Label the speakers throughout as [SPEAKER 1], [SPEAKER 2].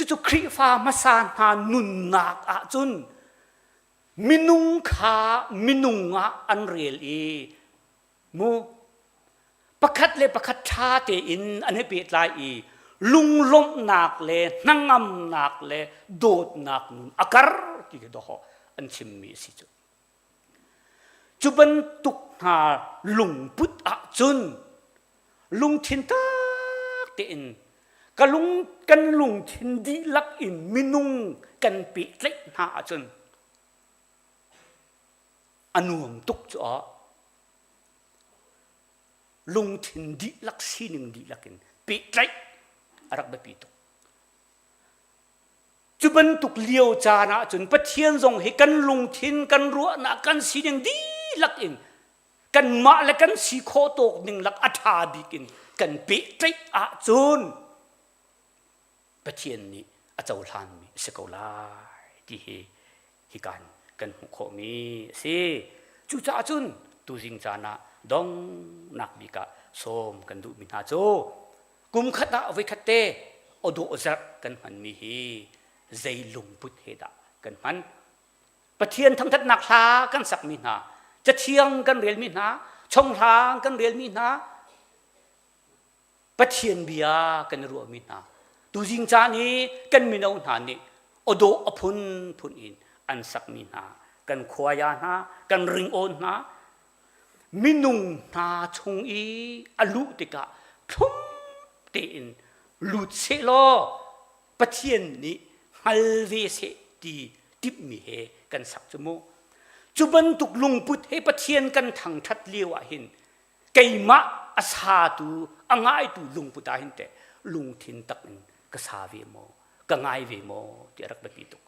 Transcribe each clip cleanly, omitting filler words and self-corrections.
[SPEAKER 1] Cucu Khrihfa hmasa hna nunnak ahcun minung kha minung ah an rel i mu pakhat le pakhat ṭha tein an i pehtlai i lunglawmhnak le hnangamnak le dawtnak nun a kar ti khi dawh an chimmi a si cu. Cu bantuk hna lungput ahcun lungthin tak tein ka lung kan lungthin dihlak in minung kan pehtlaih hna ahcun a nuam tuk cu ah lungthin dihlak sining dihlak in pehtlaih a rak biapi tuk. Cu bantuk lio caan ahcun Pathian zong hi kan lungthin, kan ruahnak, kan sining dihlak in kanmah le kan si khawh tawk ning lak a ṭha bik in kan pehtlaih ahcun Pathian nih a cohlanmi a si ko lai ti hi hikan kan hmuh khawhmi a si. Cucaah cun tuzing caan ah donghnak bik ah sawm kan duhmi hna cu kum khat ah voikhat te awdawh zarh kan hmanmi hi zei lungput he dah kan hman? Pathian thangthatnak hla kan sakmi hna, cathiang kan relmi hna, chonghlang kan relmi hna, Pathian bia kan i ruahmi hna tuzing caan i kan mino hna nih awdawh a phunphun in an sakmi hna kan khuaya hna kan ringawn hna minung hna chung i a luh tikah thlum tein lut sehlaw Pathian nih hngal ve seh ti timhmi he kan sak cu mu cu bantuk lungput he Pathian kan thangṭhat lio ah hin keimah a satu a ngaitu lungput ah hin teh lungthin tak in ka sa ve maw ka ngai ve maw ti a rak biapi tuk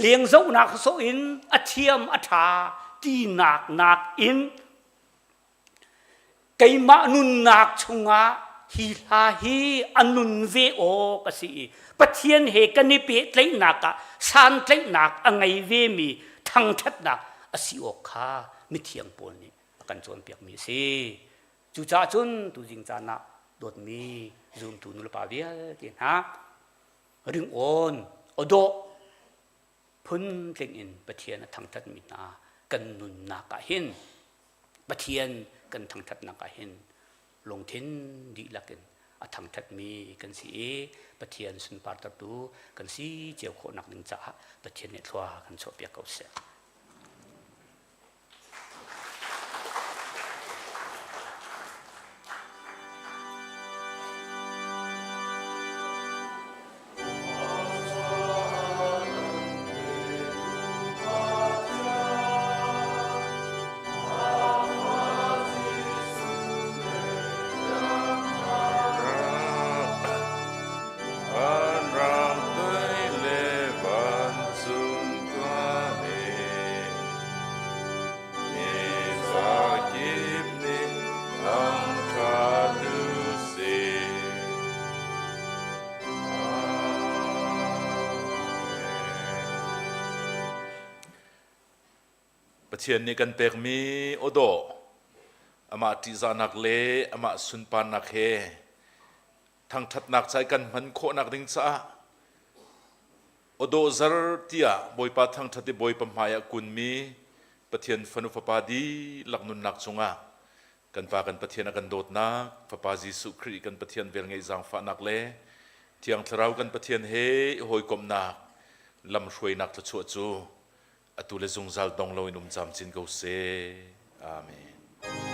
[SPEAKER 1] leng zohnak sawh in a thiam a ṭha tinak nak in keimah nunnak chungah hi hla hi a nun ve awk a si i Pathian he kan i pehtlaihnak ah santlaihnak a ngei vemi thangṭhatnak a si awk kha mithiang pawl nih a kan cawnpiakmi a si. Cucaah cun tuzing caan ah dawtmi zumtu nulepa vialte hna ringawn awdawh phuntling in Pathian a thangṭhatmi hna kan nunnak ah hin Pathian kan thangṭhatnak ah hin lungthin dihlak in a thangṭhatmi kan si i Pathian sunpartertu kan si cio khawhnak ding caah Pathian nih thlua kan chuahpiak ko seh.
[SPEAKER 2] Vanrang tui le vancung khua he Nizakip nih thangṭhat u sih. Pathian nih kan pekmi awdawh amah ṭihzahnak le amah sunparnak he thangṭhatnak ca i kan hman khawhnak ding caah awdawh zar tiah Bawipa thangṭhat i Bawipa hmai ah kunmi Pathian fanu fapa dihlak nunnak cungah kan Pa kan Pathian a kan dawtnak Fapa Jesuh Khrih kan Pathian velngeih zaangfahnak le Thiang Thlarau kan Pathian he i hawikomhnak lamhruainak thluachuah cu atu le zungzal dong loin um camcin ko seh. Amen.